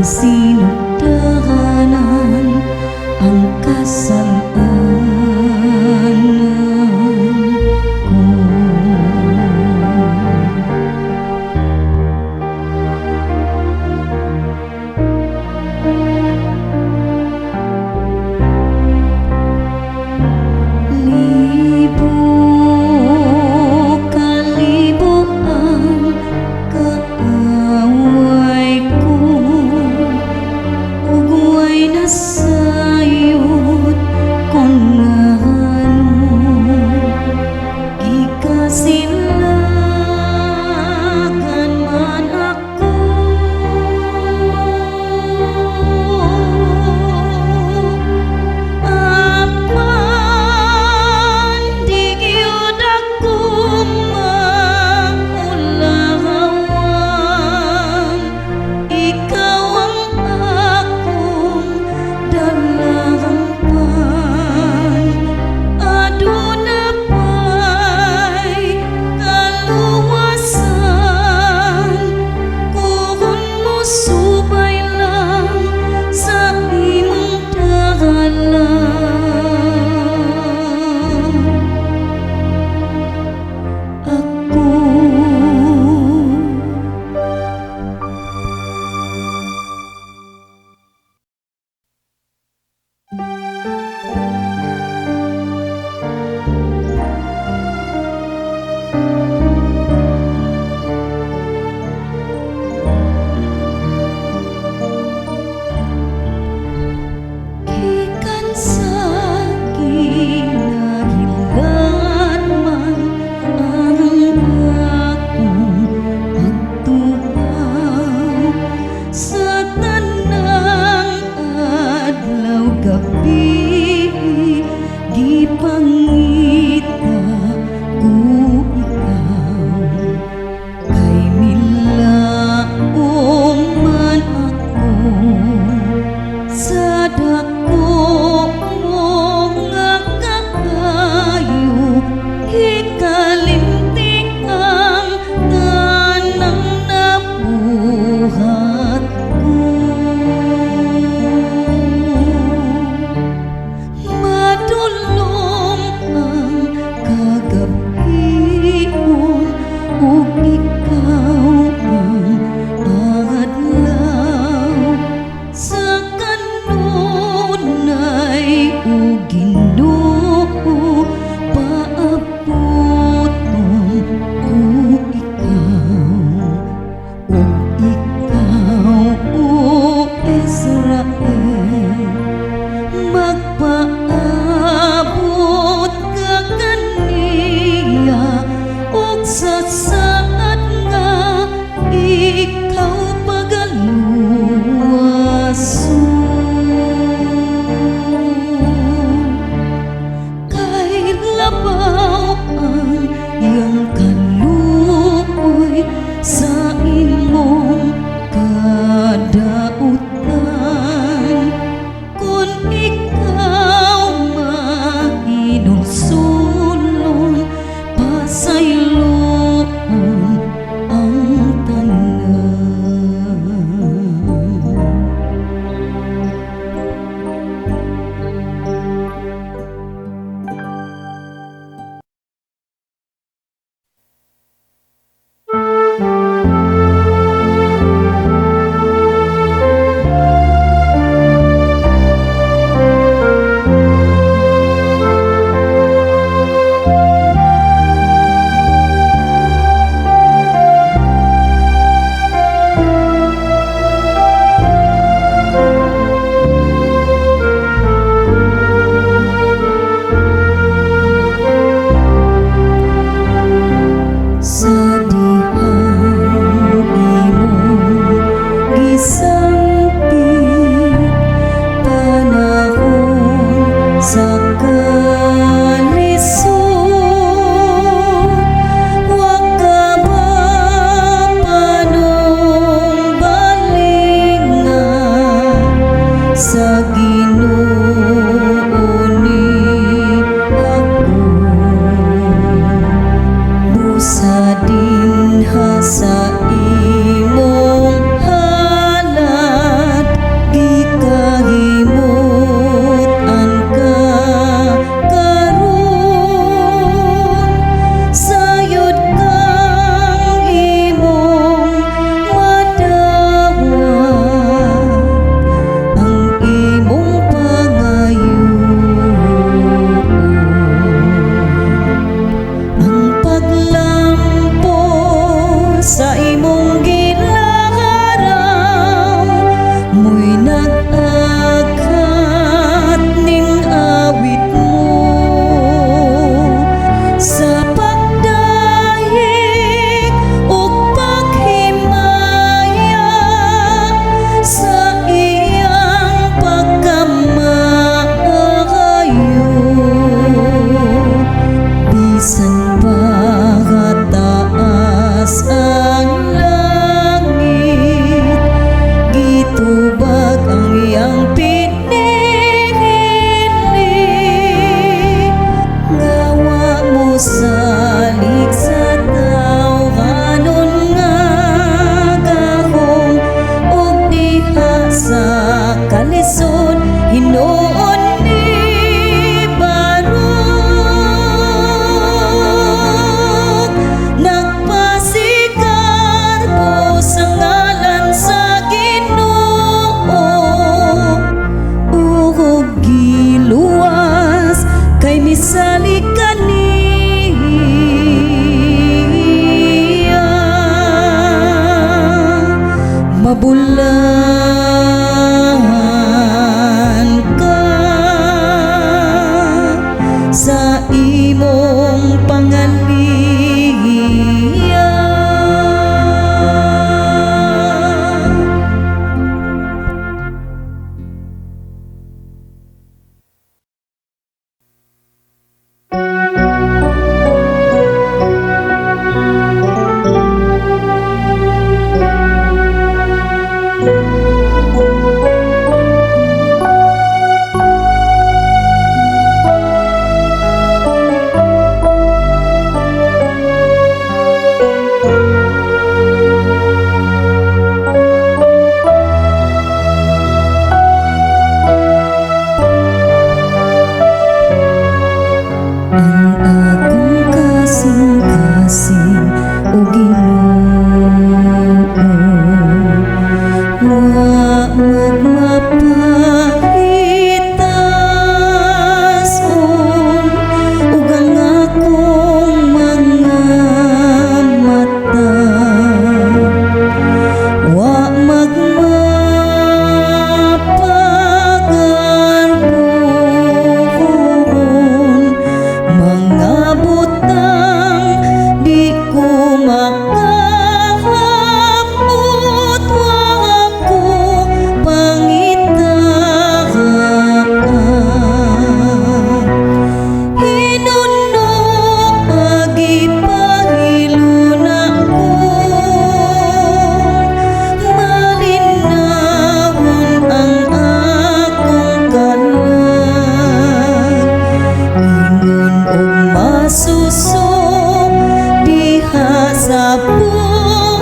Sinugdanan ang kasalanan ko. Libo kalibo ang kaaway ko ug way nasayod kon ngano. Gikasilagan man ako, apan di gyud ako maulawan. Ikaw ang akong dalangpan. Aduna pa'y kaluwasan kung mosubay lang sa imong dalan. Ako. Gikan sa kinahilatman ang akong pagtupaw sa tanang adlaw gabi, gipangita ko ikaw kay milaom man ako sa dako mo nga kaayo. Ikalimti ang tanang nabuhat ko. Madulom ang kagab-ion ug ikaw ang adlaw sa kanunay. O Ginoo, paabuton ko ikaw, ug ikaw, O Israel, magpaabot ka kaniya ug sa saad nga ikaw pagaluwason. Kay labaw ang iyang kaluoy sa imong kadautan kun ikaw mahinulsulon, pasayloon ang tanan. Sa dihang imong gisampit panahon sa kalisod, wa ka mapanumbalinga sa Ginoo ni ako. Busa dinha sa imong halad.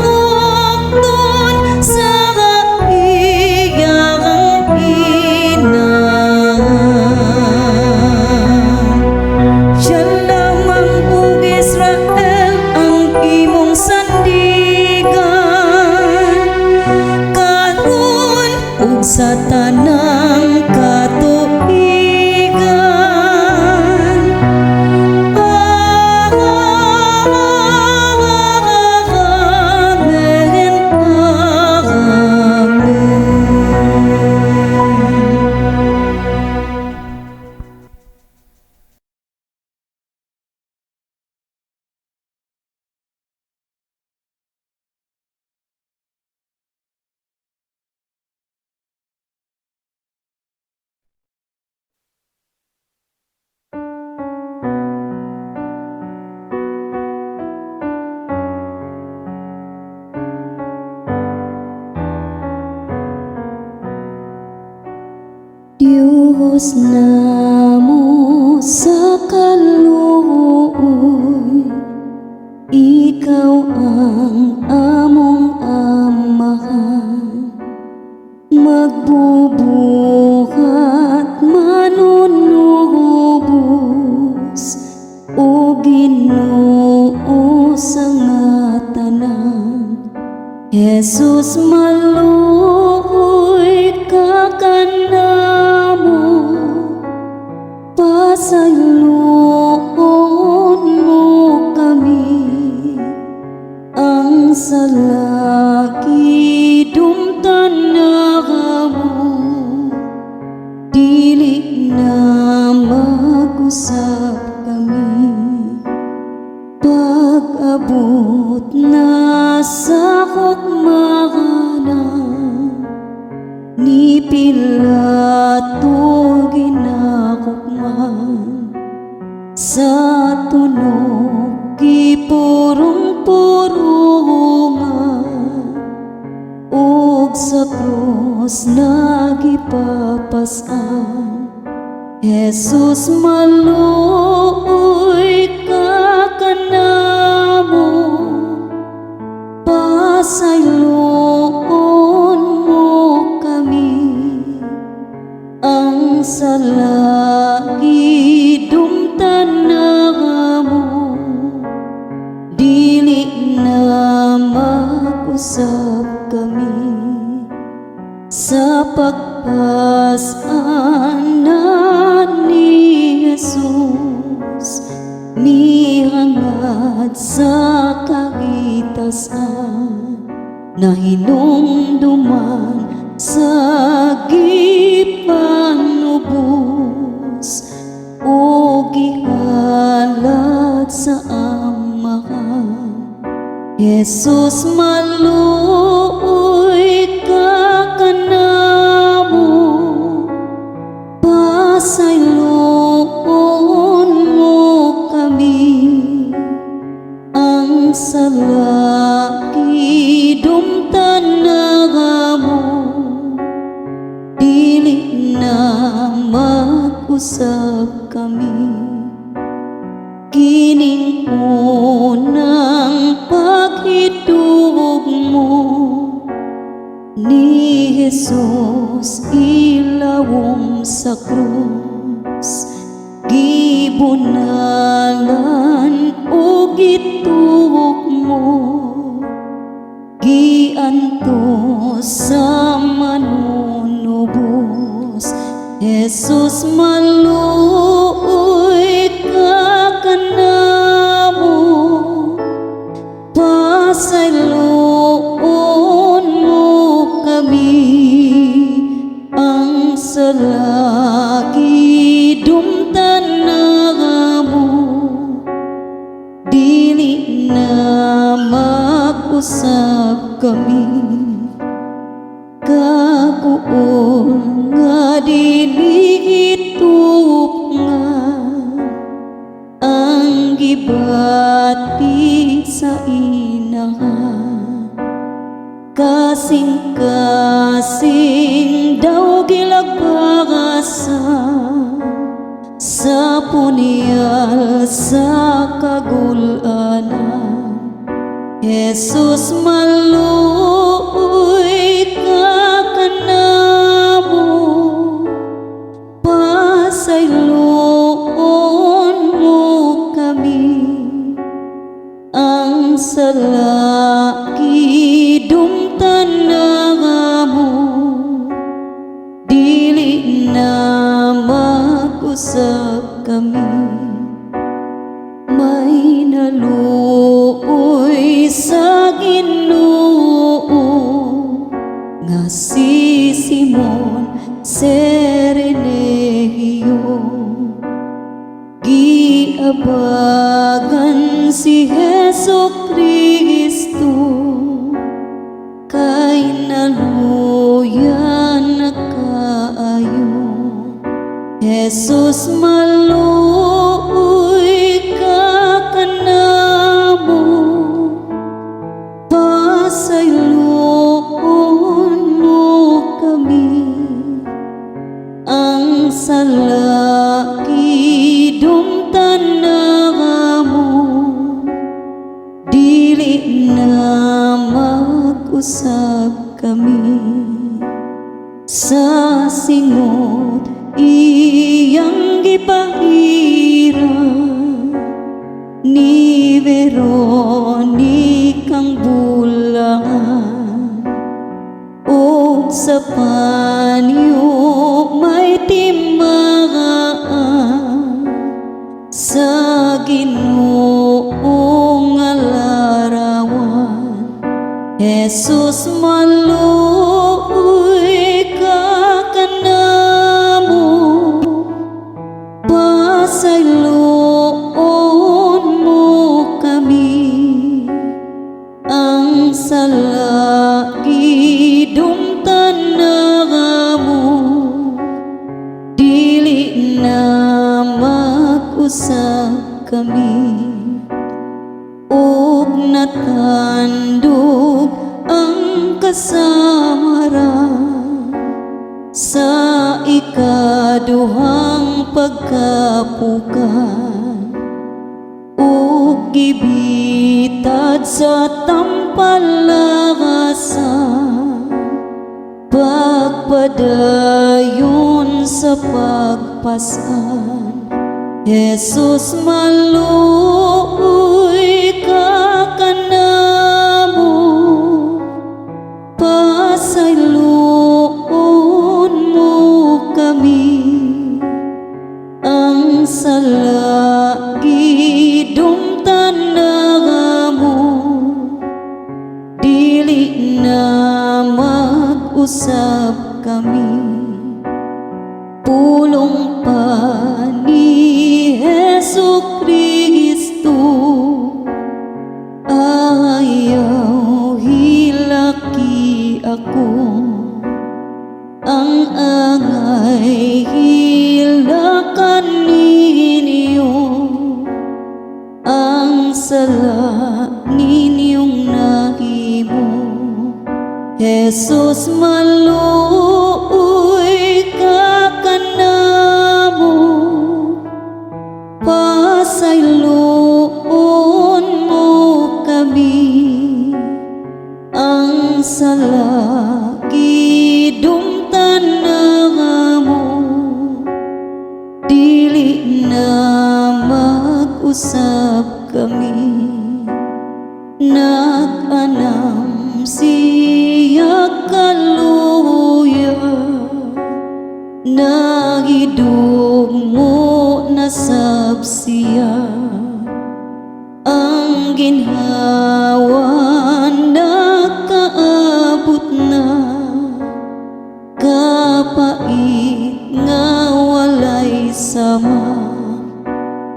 Bukton sa iyang ina. Siya lamang, O Israel, ang imong sandigan karon ug sa tanang katuigan. Amen. Amen. Diyos namo sa kaluoy, ikaw ang among Amahan, magbubuhat, manunubos, o Ginoo sa nga tanan. Jesus, maluoy ka kanamo, pasayloon mo kami, ang sala gidumtan namo, dili na mag-usab kami. Pag-abot na sa hukmanan ni Pilato ginahukman, sa tunog gipurong-purungan ug sa krus nagipapas-an. Jesus, maluoy ka kanamo, pasayloon mo kami, ang sala gidumtan namo, dili na mag-usab kami. Sa pagpas-an ni Jesus, mihangad sa kahitasan, nahinumduman sa gipanubos o gihalad sa Amahan. Jesus, maluoy ka kanamo, pasayloon mo kami, ang sala gidumtan namo, dili na mag-usab kami. Kining unang paghidug mo ni Jesus ilawom sa krus, gibunalan ug gituok mo, giantos sa manunubos. Jesus, maluoy ka kanamo, pasayloon mo kami, ang sala gidumtan namo, dili na mag-usab kami. Kakuol nga dili gitupngan ang gibati sa inahan, kasing-kasing daw gilagpasan sa punyal sa kagulanan. Jesus, maluoy ka kanamo, pasayloon mo kami. Ang sala gidumtan namo, dili na mag-usab kami. May naluoy sa Ginoo nga si Simon Sereneo. Giabagan si Hesu Kristo kay naluya na kaayo. Jesus, maluoy ka kanamo, pasayloon mo kami. Ang sala gidumtan namo, dili na mag-usab kami. Sa singot iyang gipahira ni Veronicang bulangan ug sa panyo may timaan sa Ginoo nga larawan. Jesus, maluoy ka kanamo, pasayloon mo kami. Ang sala gidumtan namo, dili na mag-usab kami. Ug natandog ang kasamaran sa ikaduhang pagkapukan ug gibitad sa tampalasan, pagpadayon sa pagpasan. Jesus, maluoy ka kanamo, pasayloon mo kami. Ang sala gidumtan namo, dili na mag-usab kami. Pulong pa ni Hesu Kristo, ayaw hilaki ako, ang angay hilakan ninyo. Ang sala ninyong nahimo. Jesus, maluoy ka kanamo, pasayloon mo kami. Ang sala gidumtan namo, dili na mag-usab kami. Nag-anam siya kaluya, nagidugmo na sab siya. Ang ginhawa nakaabot na, kapait nga walay sama.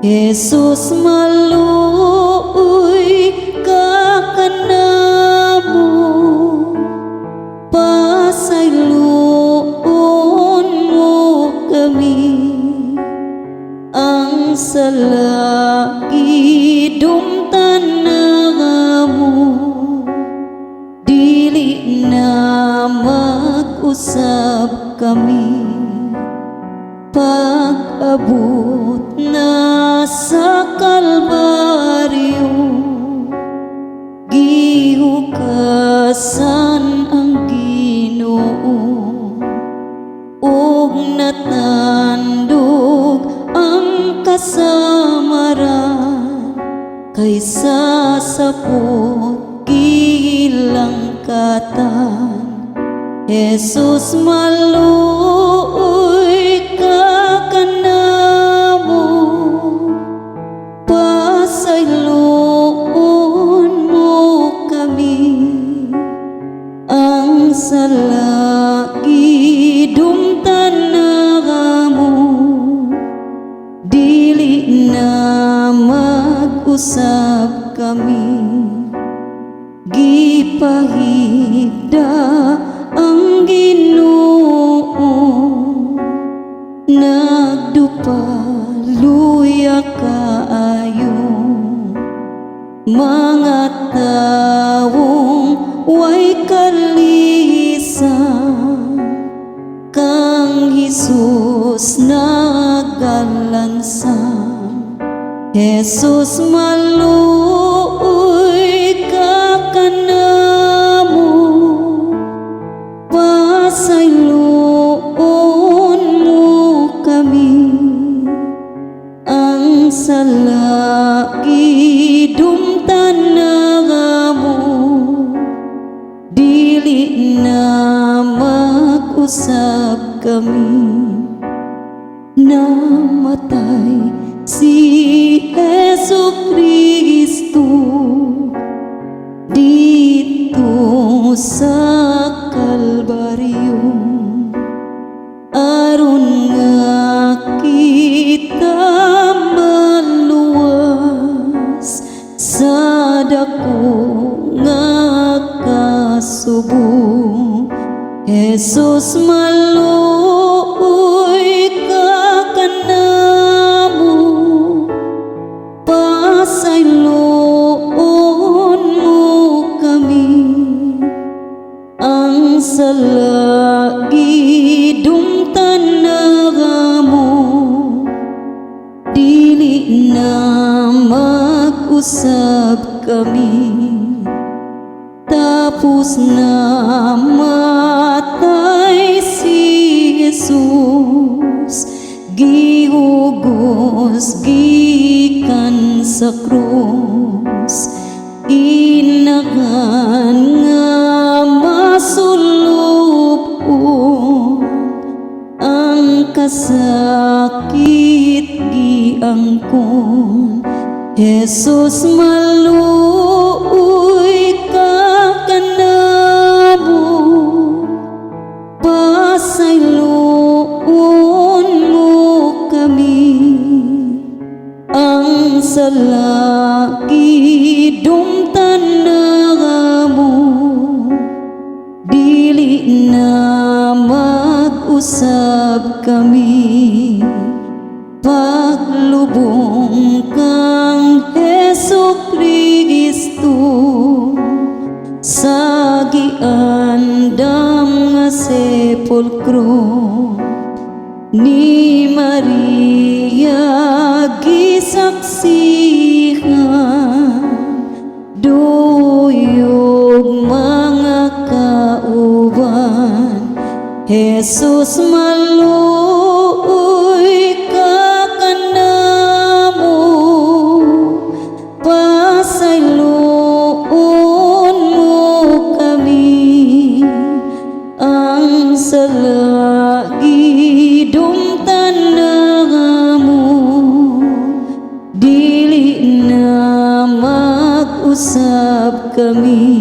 Jesus, maluoy ka kanamo, pasayloon mo kami. Ang sala gidumtan namo, dili na mag-usab kami. Pag-abot na sa Kalbaryo. Gihukasan ang Ginoo ug natandog ang kasamaran kaysa sapot gilangkatan. Jesus, maluoy ka kanamo, pasayloon mo kami. Ang sala gidumtan namo, dili na mag-usab kami. Gipahigda ang Ginoo, nagdupa, luya kaayo. Mga tawong way kalisang, kang Jesus nagalansang. Jesus, maluoy ka kanamo, pasayloon mo kami. Ang sala gidumtan namo, dili na mag-usab kami. Namatay si Hesu Kristo didto sa Kalbaryo aron nga kita maluwas sa dako nga kasubo. Jesus, maluoy ka kanamo, pasayloon mo kami. Ang sala gidumtan namo, dili na mag-usab kami. Tapos namatay si Jesus, gihugos gikan sa krus, inahan nga masulub-on ang kasakit giangkon. Jesus, maluoy ka kanamo, pasayloon mo kami. Ang sala gidumtan namo, dili na mag-usab kami. Paglubong kang Hesu Kristo sa giandam nga sepulkro, ni Maria gisaksihan, duyog mga kauban. Jesus, maluoy ka kanamo, pasayloon mo kami. Ang sala gidumtan namo, dili na mag-usab kami.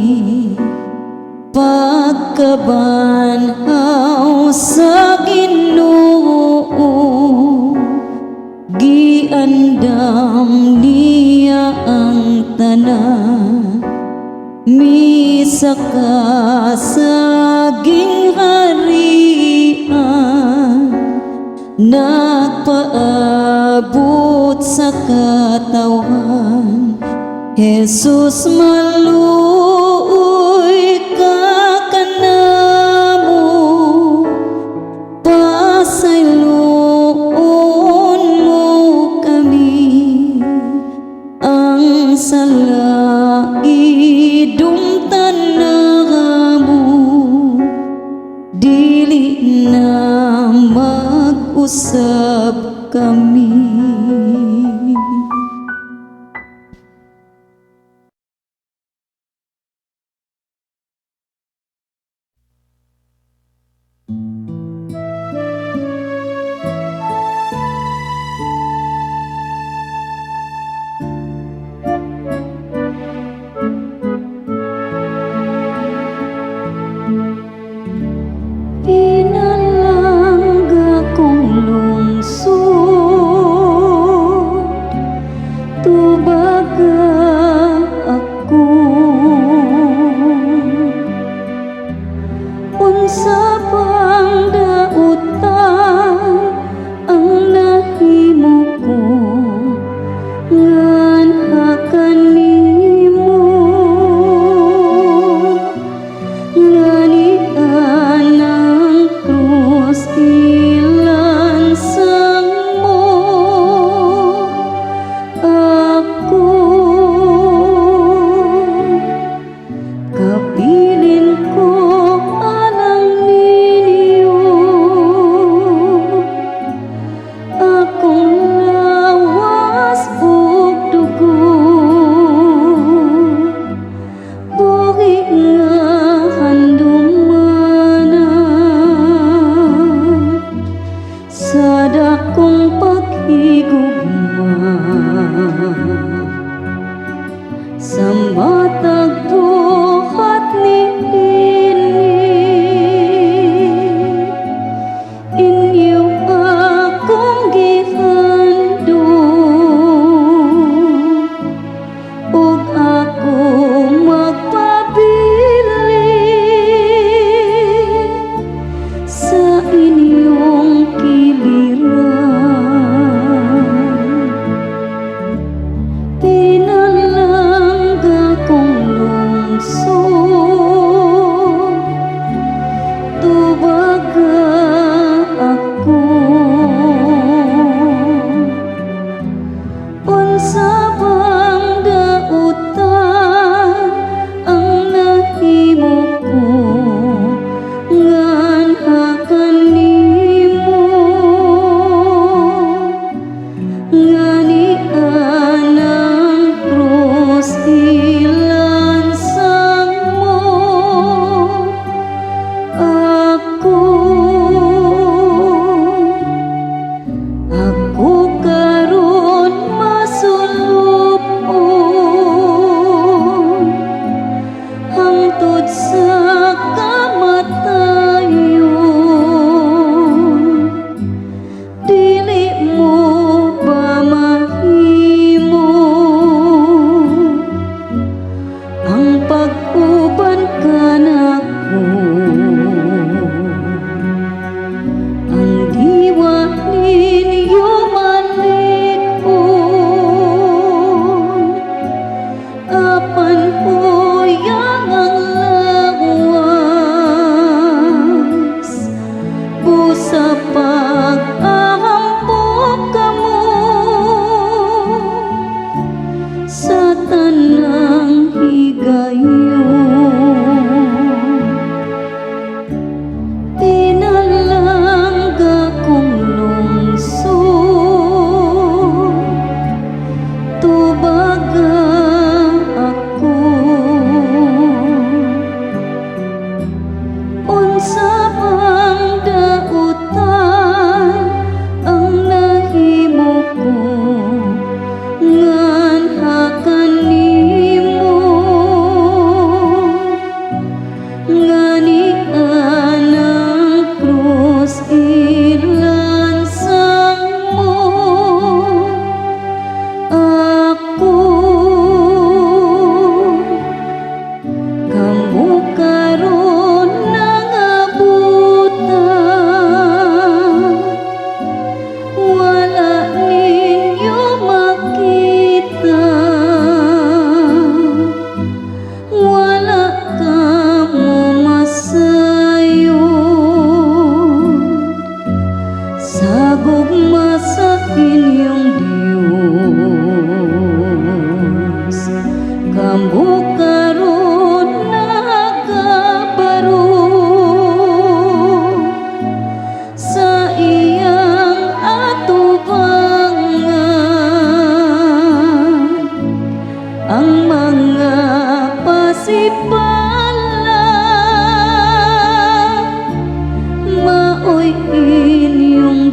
Pagkabanhaw sa Ginoo, giandam niya ang tanan. Misaka sa gingharian, nagpaabot sa katawhan. Jesus, maluoy ka kanamo, pasayloon mo kami. Ang sala gidumtan. kami. Pinalangga kong lungsod, tubaga ako. Unsa bang dautan ang nahimo ko nganha kanimo, ngani anang krus ilansang mo ako? Kabilin ko alang ninyo akong lawas ug dugo, buhi nga handumanan sa dakong paghigugma sa matag buhat niini. Inyo akong gihandom ug ako magpabilin sa inyong kiliran. Pinalangga kong lungsod, tubaga ako. Unsa bang dautan ang nahimo ko nganha kanimo, ngani anang krus ilansang mo ako? Ako karon masulupon hangtod sa kamatayon. Dili mo ba mahimo ang pag-uban kanako? Ang diwa ninyo malig-on, apan huyang ang lawas. Busa pag-ampo kamo sa tanang higayon.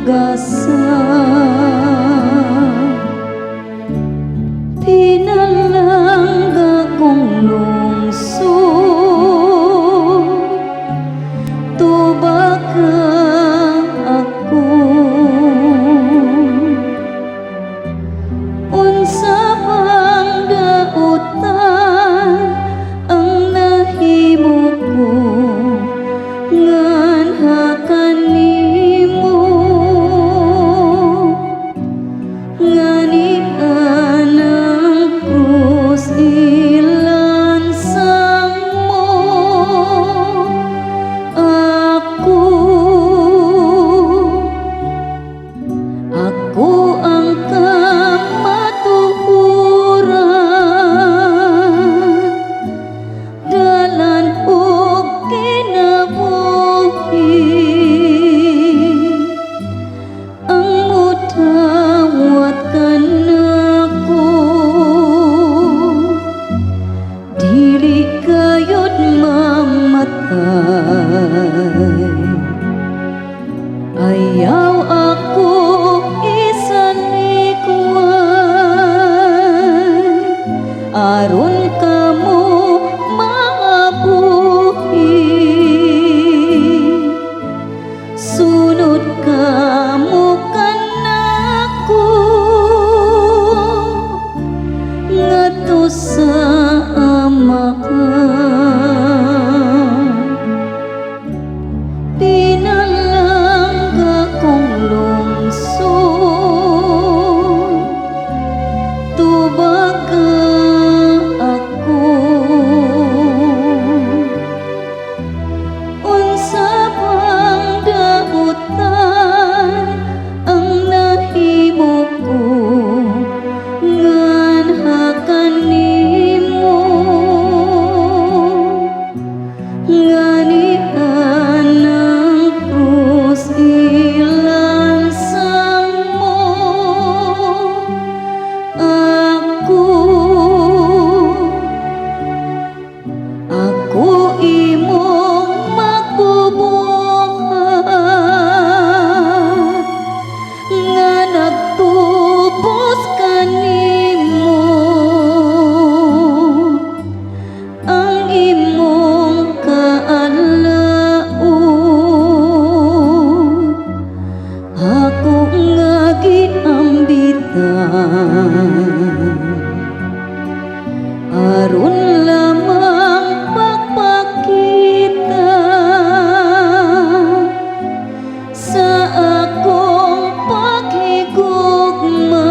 gasa. Pinalangga kong lungsod, tubaga ako. Unsa bang dautan ang nahimo ko nganha kanimo, ngani anang krus ilansang mo ako? Ako ang kamatuoran, dalan ug kinabuhi. Ang mudawat kanako, dili gayod mamatay. Ayaw ako isalikway aron kamo mabuhi. Sunod kamo kanako ngadto sa Amahan. Pinalangga kong lungsod, tubaga ako. Unsa bang dautan ang nahimo ko nganha kanimo, ngani anang krus ilansang mo ako? Ako imong magbubuhat nga nagtubos kanimo, ang imong kaalaot ako nga giambitan aron lamang pagpakita sa akong paghigugma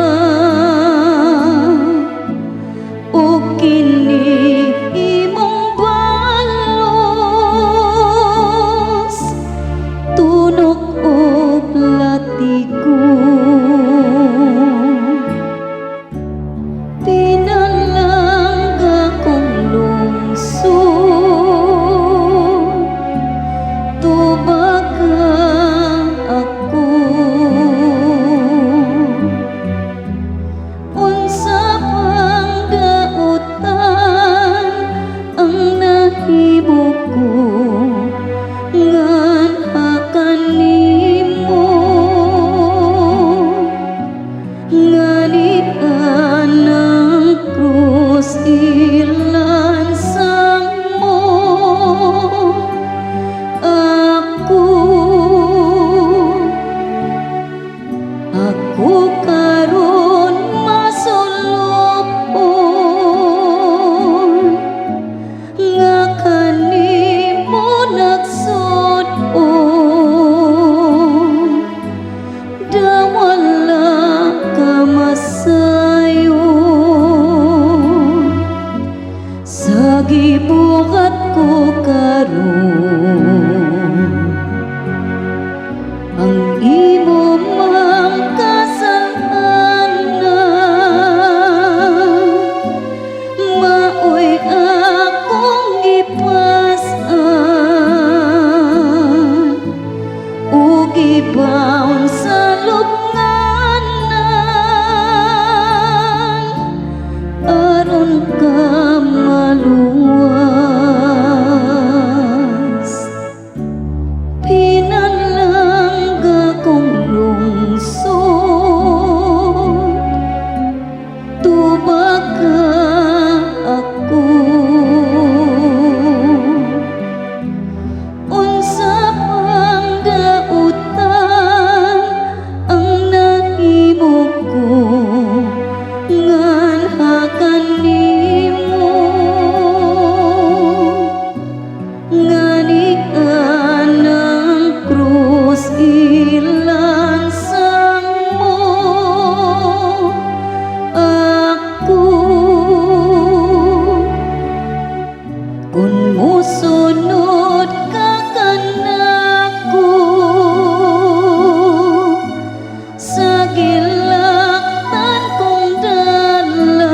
ug kini imong balos, tunok og latigo. Pinalangga kong lungsod, tubaga ako. Unsa bang dautan ang nahimo ko nganha kanimo, ngani anang krus ilansang mo ako? Ako karon masulupon nga kanimo. Musunod ka kanako sa gilaktan kong dalan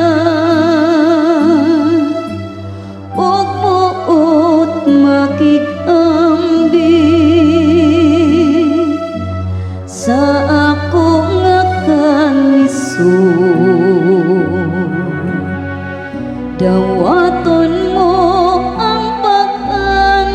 ug muot makig-ambit sa ako nga kalisod. Dawaton mo ang pag-antos.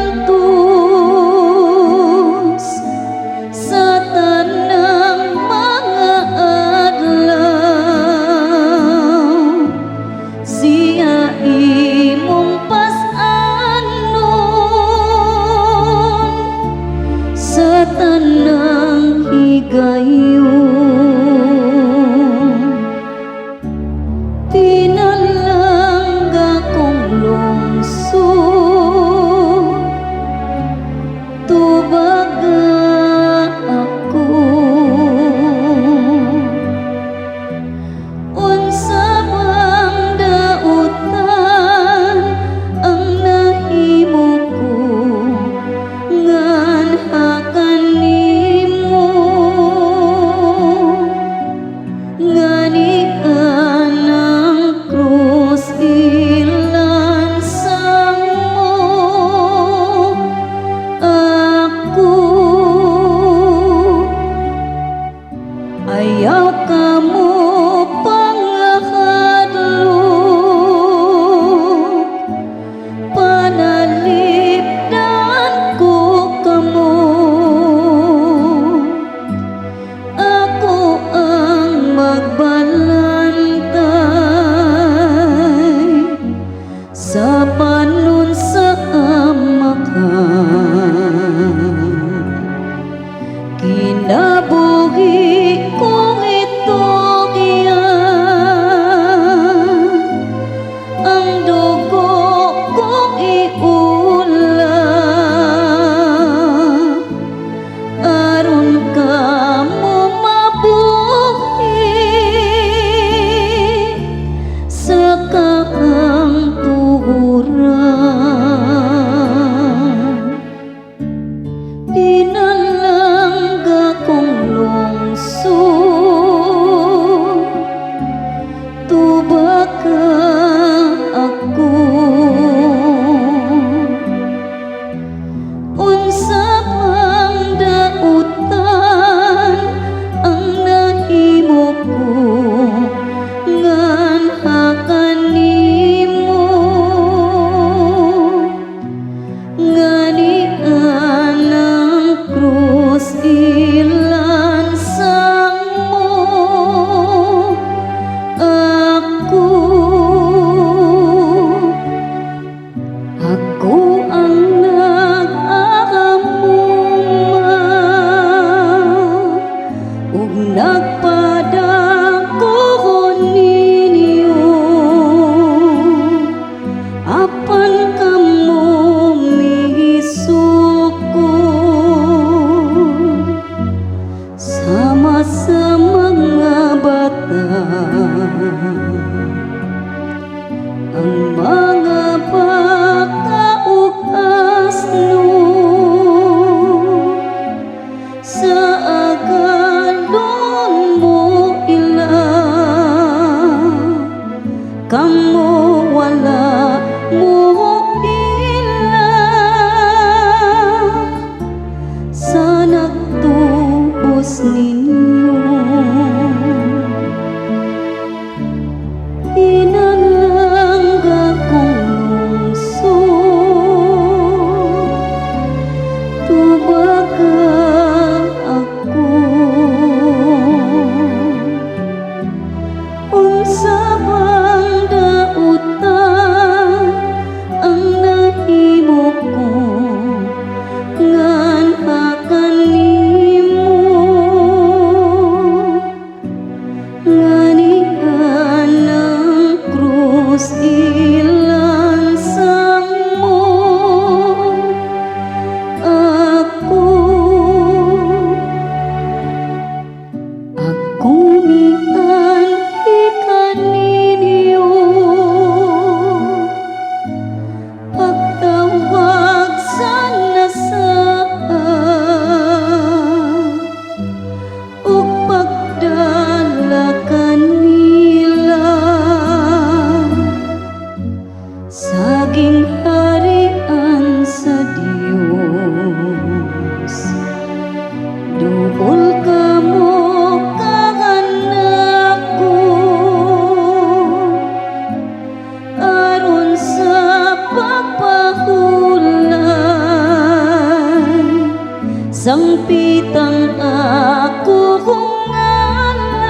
Sangpitang ako kong ngalan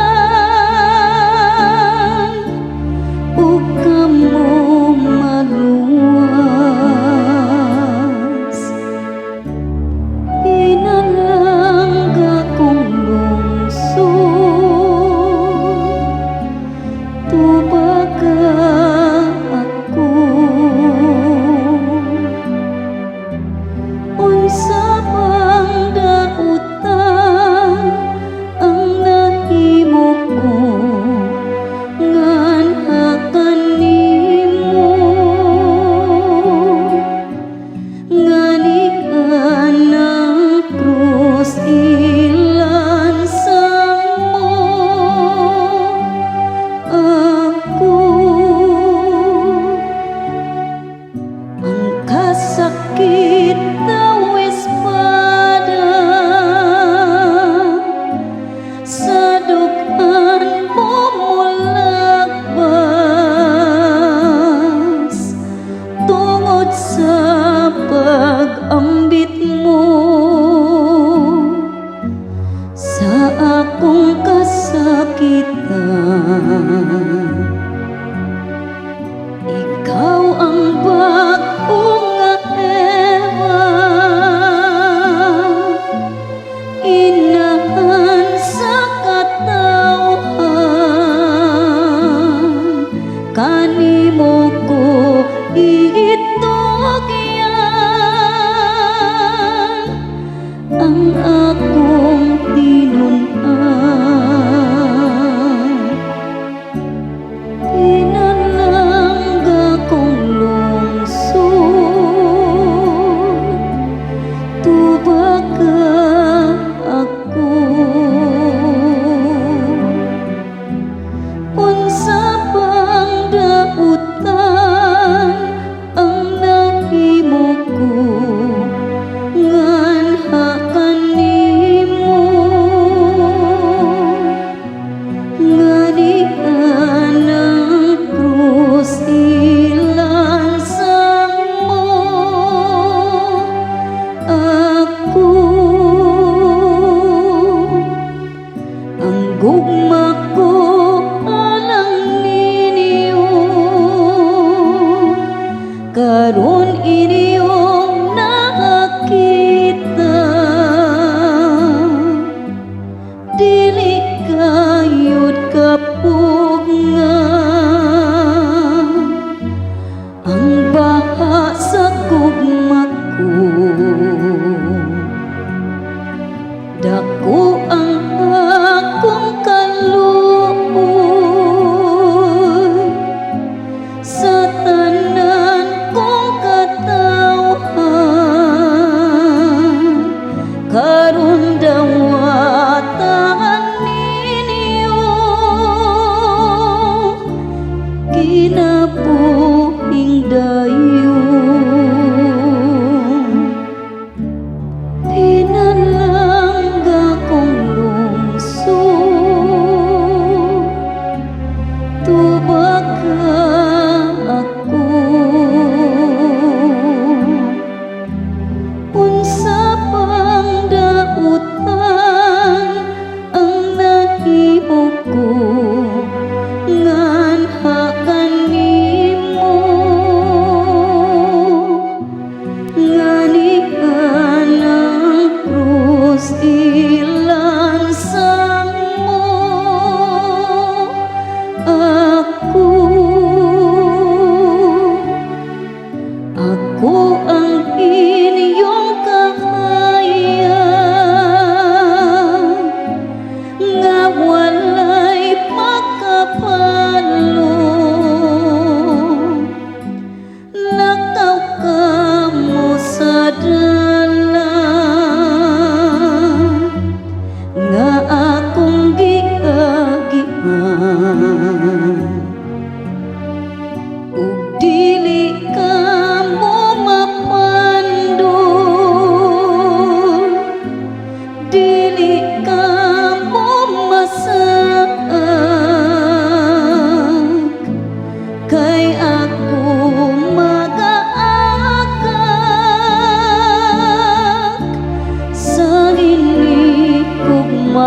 ug kamo maluwas. Pinalangga kong lungsod, tubaga ako. Unsa bang dautan ang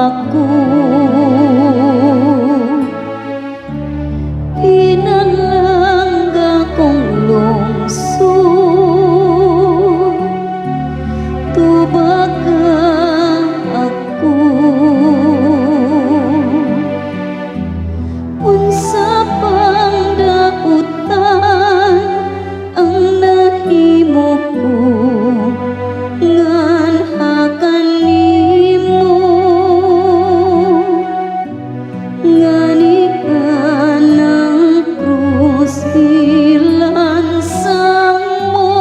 Ako Pinalangga kong lungsod, tubaga ako. Unsa pang dautan ang nahimo ko nganha kanimo, ngani ang krus ilansang mo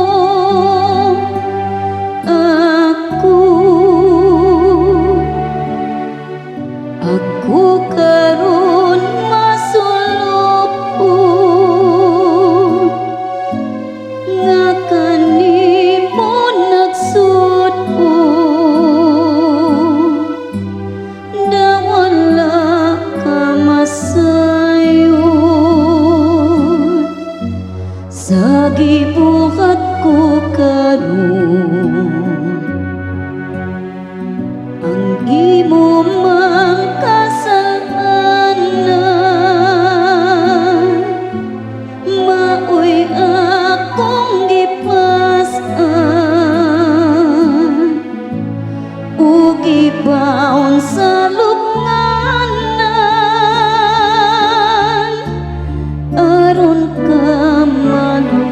ako? Ako karon masulupon nga kanimo nagsud-on, daw wala ka masayon sa gibuhat ko karon. Ang imo mang kasalanan maoy akong gipas-an ug gibaon sa lubnganan aron ka maluwas.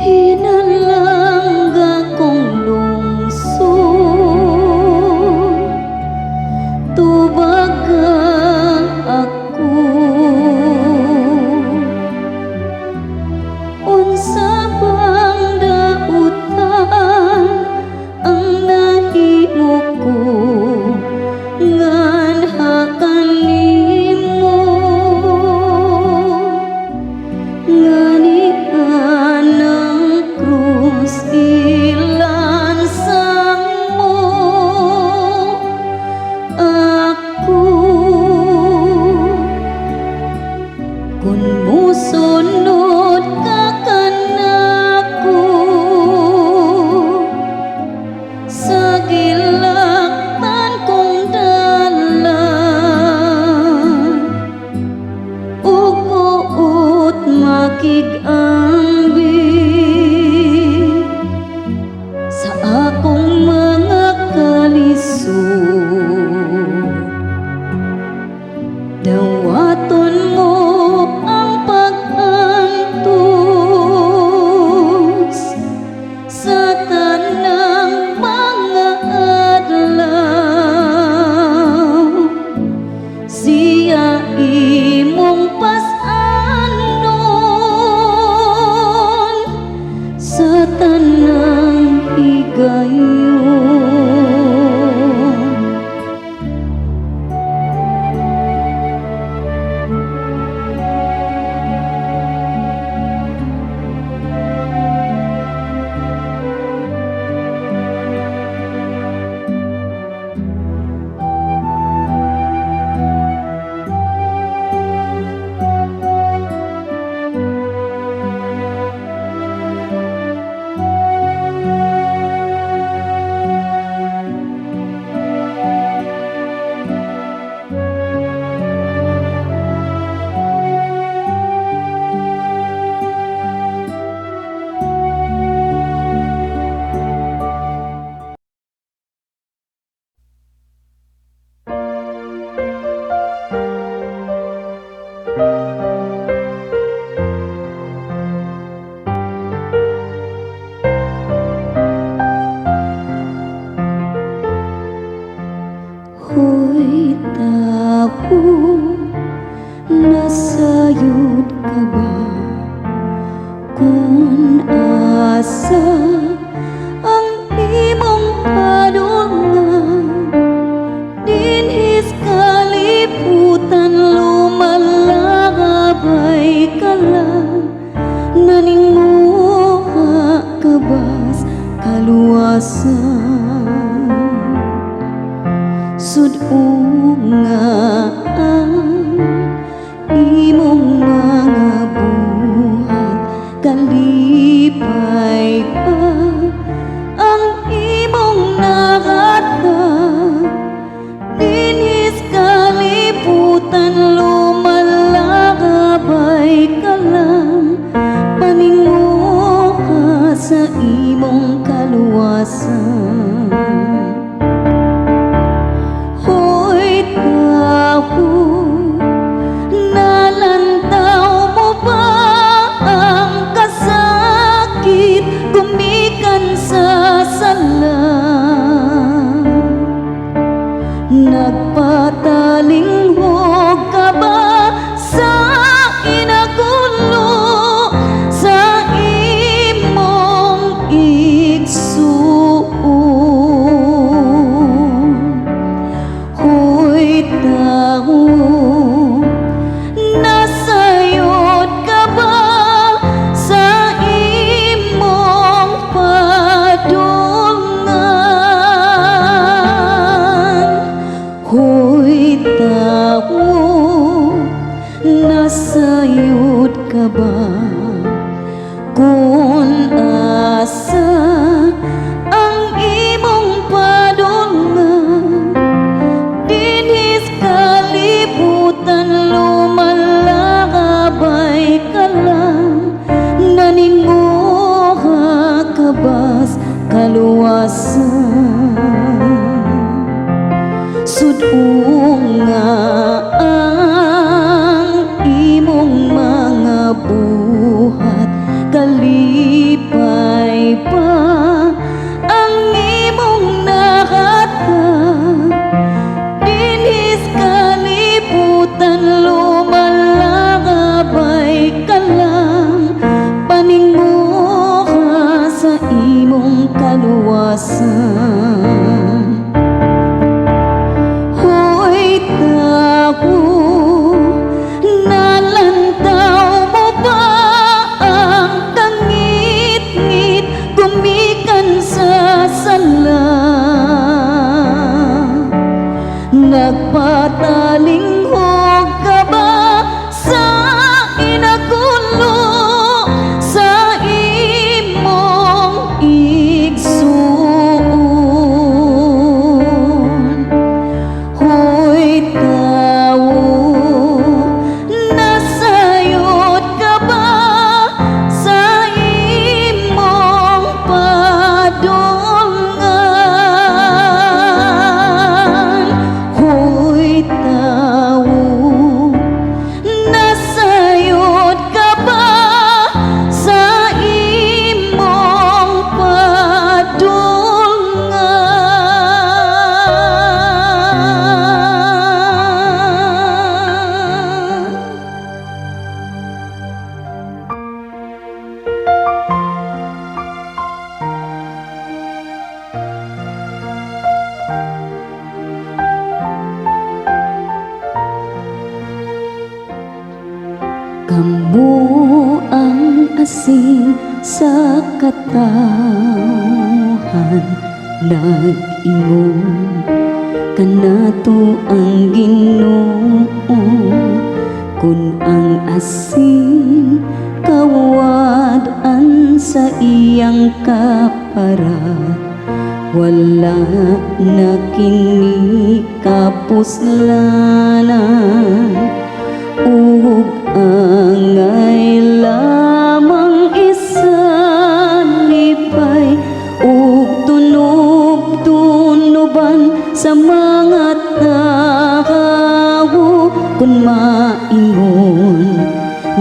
Pinalangga kong lungsod, tubaga ako. Unsa bang dautan ang nahimo ko nganha kanimo, ngani ang krus ilansang mo ako? Kung musunod ka kanako sa gilaktan kong dalan ug buot makig-ambi sa akong mga kalisod, dawaton mo ang pag-antos sa tanang mga adlaw. Siya imong pas-anon sa tanang higayon. Hoy tao, nasayod ka ba kung asa ang imong padulngan? Dinhis kalibutan lumalabay ka lang, naninguha ka bas kaluwasan? Sud-unga ang imong mga buhat, kalipay pa ang imong sa imong kaluwasan. Hoy tao, nalantaw mo ba ang kasakit gumikan sa sala? Nagpatalinghog ka ba sa inagulo sa imong igsuon? Hoy tao, nasayod ka ba sa imong padulngan? Hoy tao, nasayod ka ba kung asa ang imong padulngan? Dinhis kalibutan, lumalakabay ka lang, naninguha ka bas kaluwasan? Sud-unga ang imong mga buhat, kalipay pa ang imong nahatag. Dinhis kalibutan, lumalakabay ka lang, paninguha sa imong kaluwasan. Hoy tao, nalantaw mo ba ang kangitngit gumikan sa sala? Nagpatalinghog ka ba sa inagulo sa imong igsuon? Hoy tao, nasayod ka ba sa imong padulngan? Hoy tao, nasayod ka ba sa imong padulngan? Kamo ang asin sa katawhan. Nag-ingon kanato ang Ginoo, kun ang asin kawad-an sa iyang kaparat, wala na kini kapuslanan ug angay lamang isalipay ug tunob-tunoban sa mga tao. Kung maingon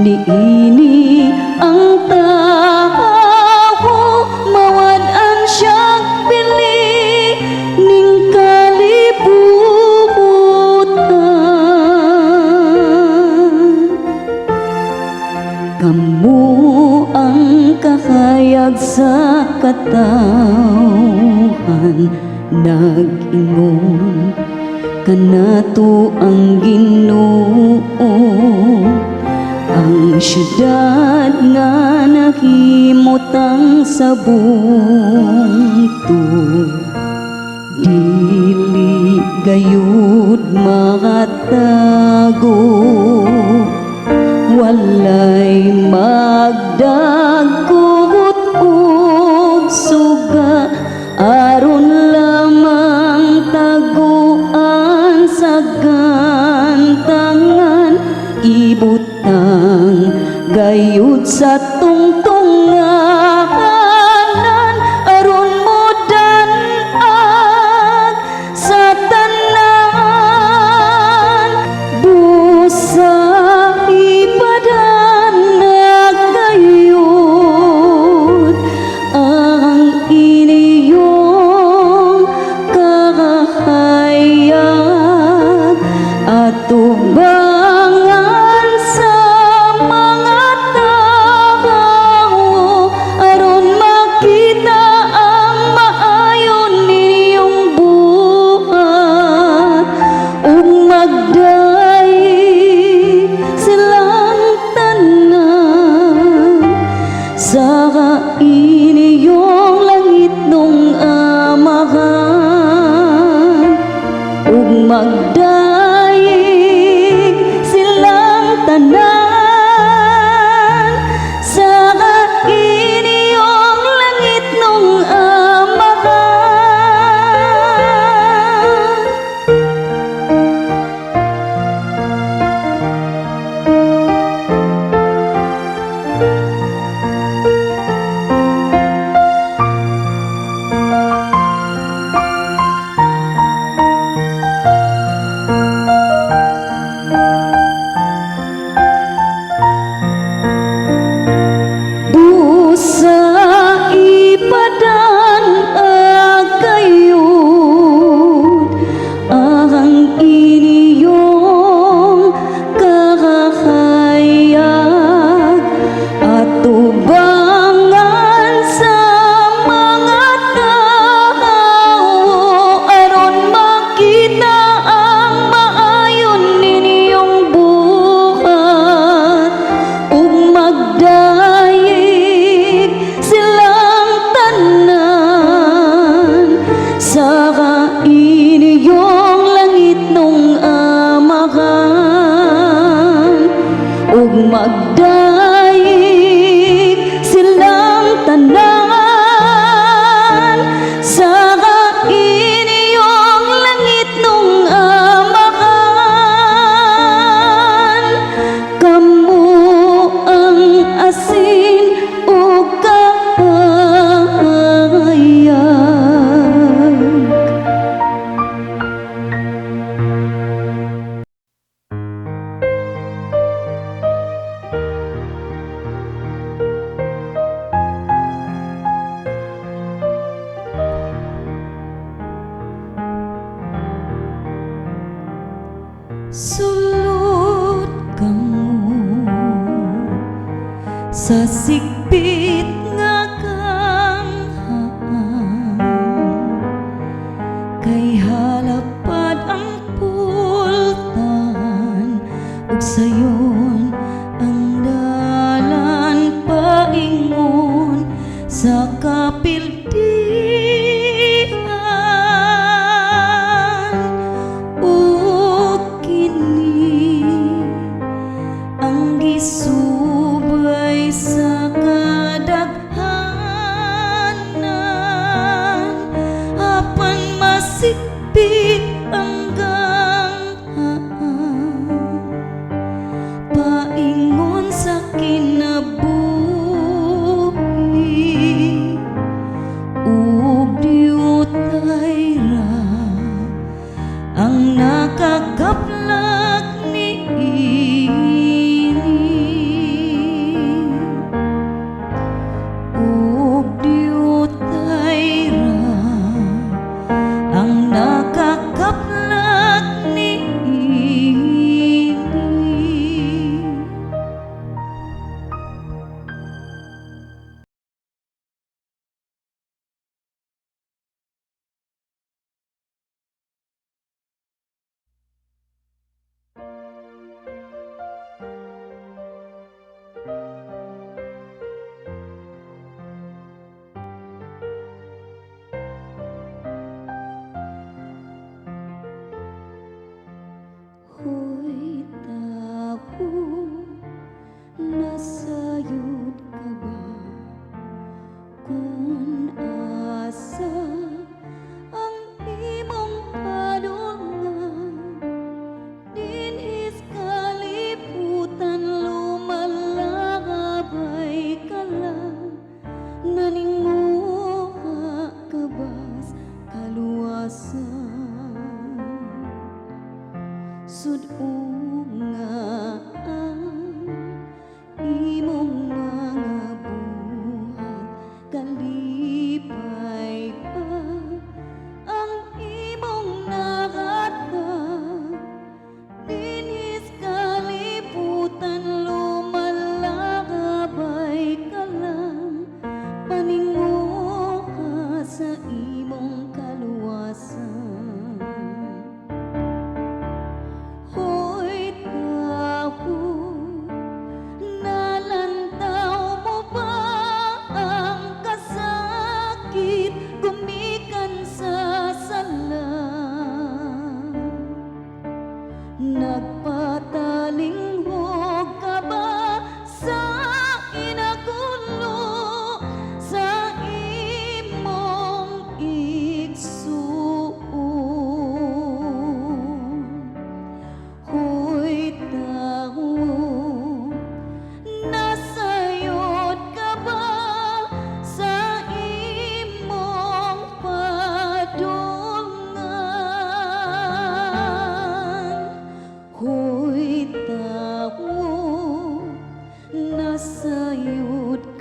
niini ang tao, mawad-an siyang bili ning kalibutan. Kamo ang kahayag sa katawhan. Nag-ingon kanato ang Ginoo, ang syudad nga nahimutang sa bungto dili gayud makatago. Walay magdagkot og suga aron lamang taguan sa gantangan. Ibutang gayud sa tungtungan.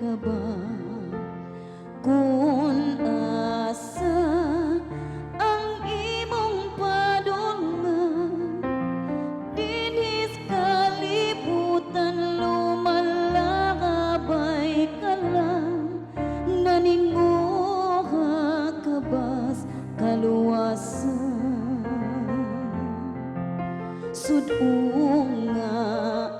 ka ba? Kung asa ang imong padulngan dinhis kalibutan, lumalakabay ka lang, naninguha ka bas kaluwasan? Sud-unga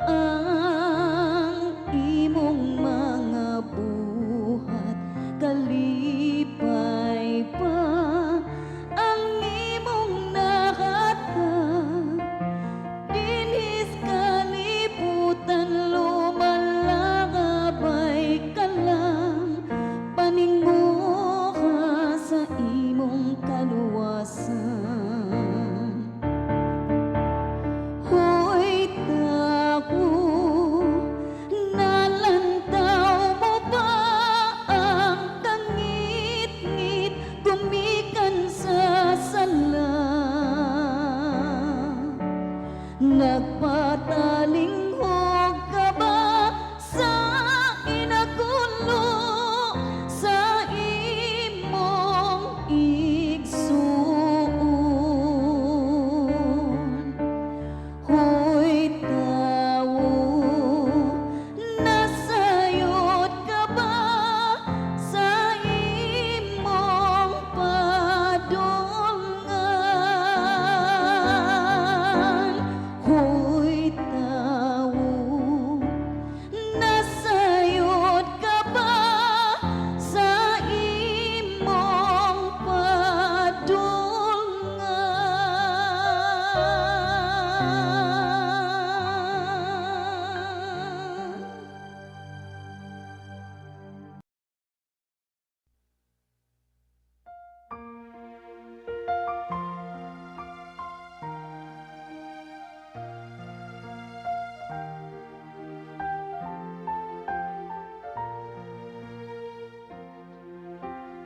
ang imong mga buhat, kalipay pa ang imong nahatag. Dinhis kalibutan, lumalakabay ka lang, paninguha sa imong kaluwasan. Hoy tao, nalantaw mo ba ang kangitngit gumikan sa sala? Nagpatalinghog ka ba sa inagulo sa imong igsuon? Hoy tao, nasayod ka ba sa imong padulngan? Hoy tao, nasayod ka ba sa imong padulngan?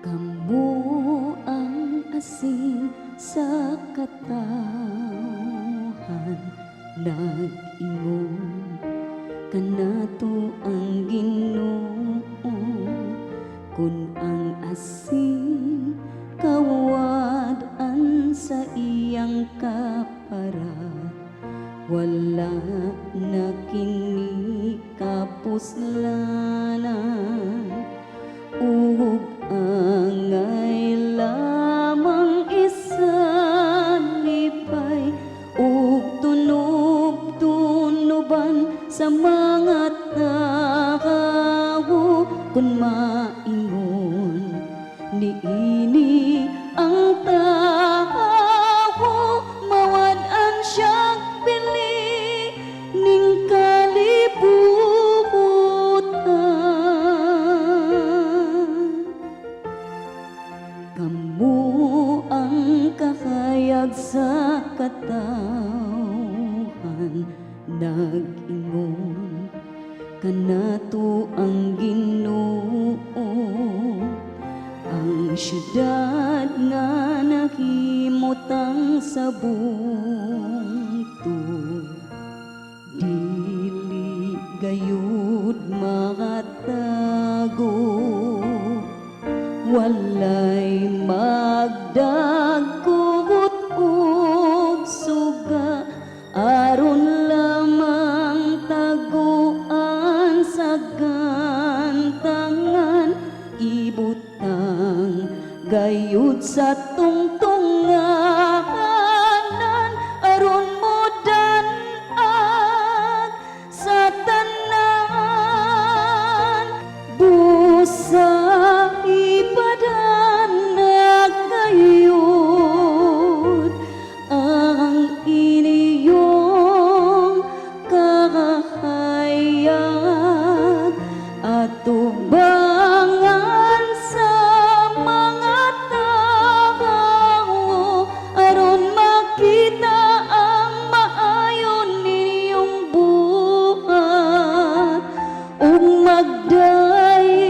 Kamo ang asin sa katawhan, nag-ingon kanato ang Ginoo. Kun ang asin kawad-an sa iyang kaparat, wala na kini kapuslanan ug angay lamang isalipay ug tunob-tunoban sa mga tao. Kung maingon niini ang tao, mawad-an siyang bili ning kalibutan. Kamo ang kahayag sa katawhan, nag-ingon kanato ang Ginoo. Ang syudad nga nahimutang sa bungtod, dili gayud makatago. Walay magdagkot og suga aron lamang taguan sa gantangan. Ibutang gayud sa tungtunganan aron modan-ag sa tanan. Busa ipadanag gayud ang inyong kahayag atubangan sa mga tao aron makita ang maayo ninyong buhat ug magdayeg.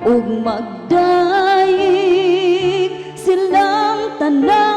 Ug magdayeg silang tanan.